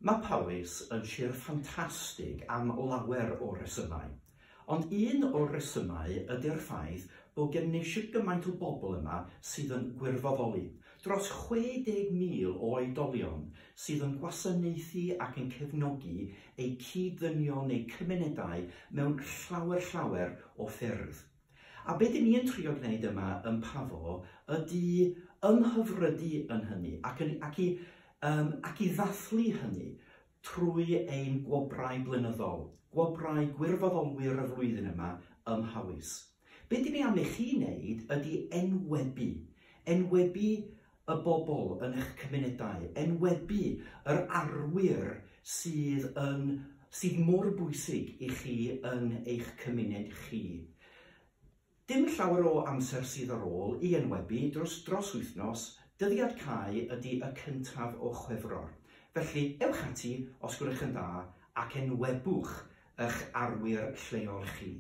Mae Powys yn sir ffantastig am lawer o resymau, ond un o'r resymau ydy'r ffaith bod gen ni shwt gymaint o bobl yma sydd yn gwirfoddoli. Dros 60,000 o oedolion sydd yn gwasanaethu ac yn cefnogi eu cyd-ddynion neu cymunedau mewn llawer llawer o ffyrdd. A be dyn ni yn trio gwneud yma yn Pafo ydy ymhyfrydu yn hynny ac, yn, ac i ac i ddathlu hynny trwy ein gwobrau blynyddol, gwobrau gwirfoddolwyr y flwyddyn yma ym Mhowys. Be dyn ni am i chi wneud ydy enwebu. Enwebu y bobl yn eich cymunedau, enwebu yr arwyr sydd, yn, sydd mor bwysig i chi yn eich cymuned chi. Dim llawer o amser sydd ar ôl i enwebu dros dros wythnos, dyddiad cau ydy y 1 o Chwefror. Felly, ewch ati os gwelwch yn dda ac enwebwch eich arwyr lleol chi.